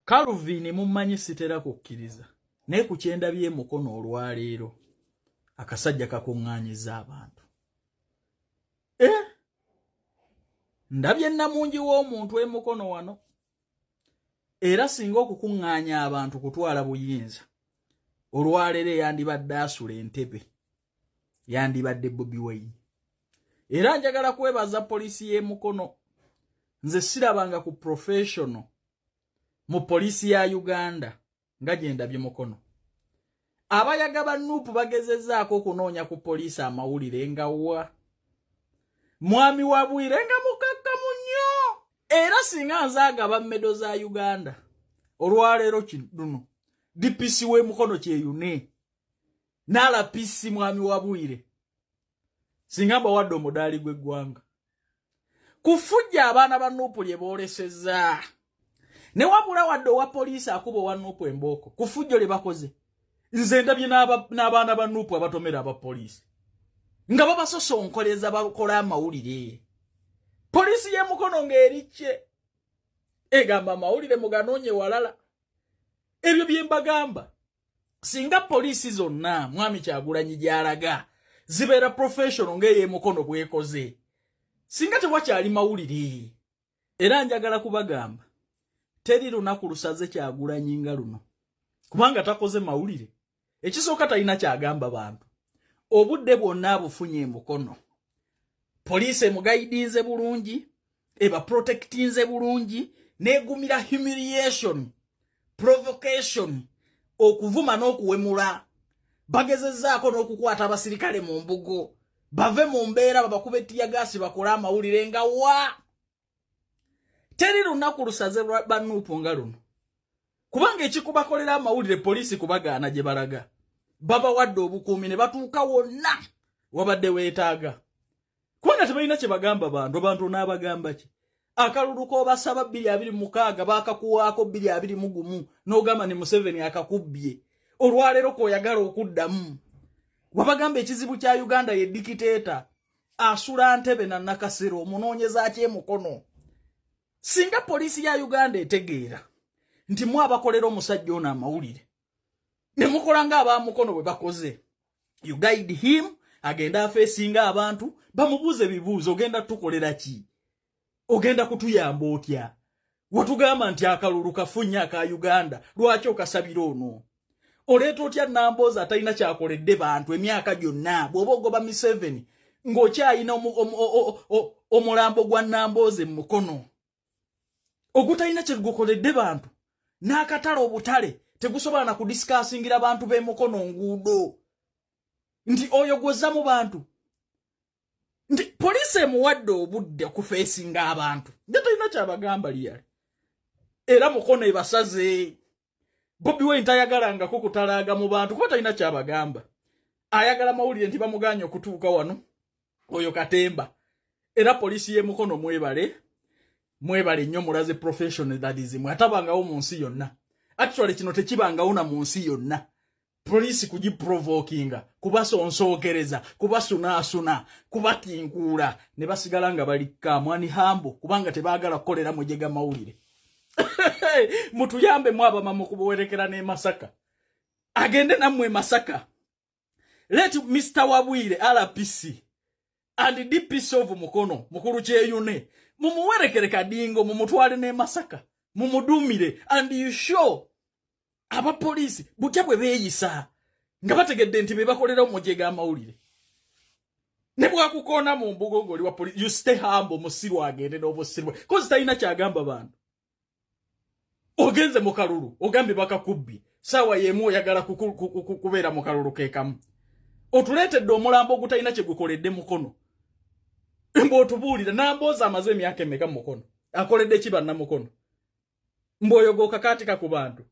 Calvin mummanyi sitera kukkiriza, naye ku kyendabye Mukono olwaleero, akasajja kakuŋŋaanyiza abantu. Ndabye namungi w'omuntu emukono wano, era singa okukuŋŋaanya abantu kutwala buyinza, olwaleero eyandibadde asula entebe yandibadde Bobi Wine. Era njagala kwebaza poliisi y'emukono. Nze sirabanga ku professional mu poliisi ya Uganda nga gye ndabye Mukono. Abayaga ba NUP bagezezzaako okunoonya ku poliisi amawulire, nga wa mwami wa Bwire nga mukakkamu nnyo. Era singa nze agaba medal za Uganda olwaleero luno, DPC w'emukono Kyeyune n'RPC mwami wa Bwire, singa mbawadde omudaali gw'eggwanga kufujja abaana ba NUP lye boolesezza. Ne wabula wadde owa poliisi akuba owa NUP embooko ku fujjo lye bakoze. Nze ndabye n'abaana ba NUP abatomera abapoliisi nga babasosonkoleza bakola amawulire. Poliisi y'emukono ng'erikye egamba amawulire muganoonye walala. Ebyo bye mbagamba, singa poliisi zonna mwami Kyagulanyi gy'alaga zibeera professional ng'ey'emukono bwekoze, singa tewakyali mawulire. Era njagala kubagamba, teri lunaku lusaze Kyagulanyi nga luno, kubanga takoze mawulire. Ekisooka, talina kyagamba bantu. Obudde bwonna abufunye emukono. Poliisi emuguidinze bulungi, ebaprotectinze bulungi, negumira humiliation, provocation, okuvuma n'okuwemula. Bagezezzaako n'okukwata abasirikale mu mbugo bave mu mbeera, babakuba tear gas, bakole amawulire, nga wa teri lunaku lusaze ba NUP nga luno, kubanga ekikubakolera amawulire poliisi kubagaana gye balaga. Babawadde obukuumi ne batuuka wonna wabadde weetaaga, kubanga tebalina kye bagamba bantu. Abantu onaabagamba ki? Akalulu k'obasaba 2026 baakakuwaako 2021, n'ogamba ne Museveni akakubbye. Olwaleero k'oyagala okuddamu. Wabagamba ekizibu kya Uganda ye dictator asula ntebe na Nakasero, omunoonyeza ki emukono? Singa poliisi ya Uganda etegeera nti mu abakolera omusajja ono amawulire ne mukola ng'abamukono bwe bakoze, you guide him agenda afacinga abantu, bamubuuze ebibuuzo: ogenda tukolera ki? Ogenda kutuyamba otya? Watugamba nti akalulu kafunye aka Uganda, lwaki okasabira ono? Oleeta otya Namboozi atalina kyakoledde bantu emyaka gyonna? Bw'oba ogoba Museveni ng'okyayina omulambo gwa Namboozi mu mukono ogutalina kyegukoledde bantu, n'akatale obutale tegusobola na kudiscussingira bantu b'emukono nguudo, nti oyo gwozza mu bantu, nti poliisi emuwadde obudde okufacinga abantu nje talina kyabagamba liyale. Era Mukono ebasaze. Bobi Wine tayagalangako kutalaaga mu bantu kuba talina kyabagamba. Ayagala mawulire nti bamuganye okutuuka wano, oyo katemba. Era poliisi y'emukono mwebale, mwebale nnyo, mulaze professionalism atabangawo mu nsi yonna. Actually kino tekibangawo na mu nsi yonna, poliisi kugiprovokinga, kubasonsookereza, kubasunaasuna, kubatinkuula ne basigala nga bali kamwani hambo, kubanga tebaagala kukolera mujega mawulire. Mutuyambemu abamama kubuwerekera n'e Masaka, agende nammwe e Masaka. Let Mr Wabwire, RPC and DPC of Mukono, mukulu Kyeyune, mumuwerekere Kadingo, mumutwale n'e Masaka, mumudumire, and you show abapoliisi butya bwe beeyisa nga bategedde nti be bakolera omujega amawulire. Ne bwakukoona mu mbugo ng'oli wa poliisi, you stay humble. Musiru agende n'obusiru bwe, 'cause talina kyagamba bantu. Ogenze mu kalulu, ogambye bakakubbye, saawa y'emu oyagala kubeera mu kalulu kekamu. Otuleetedde omulambo ogutalina kye gukoledde Mukono, mbw'otubuulira Namboozi amaze emyaka emeka mu Mukono, akoledde ki bannamukono? Mbw'oyo gokakaatika ku bantu.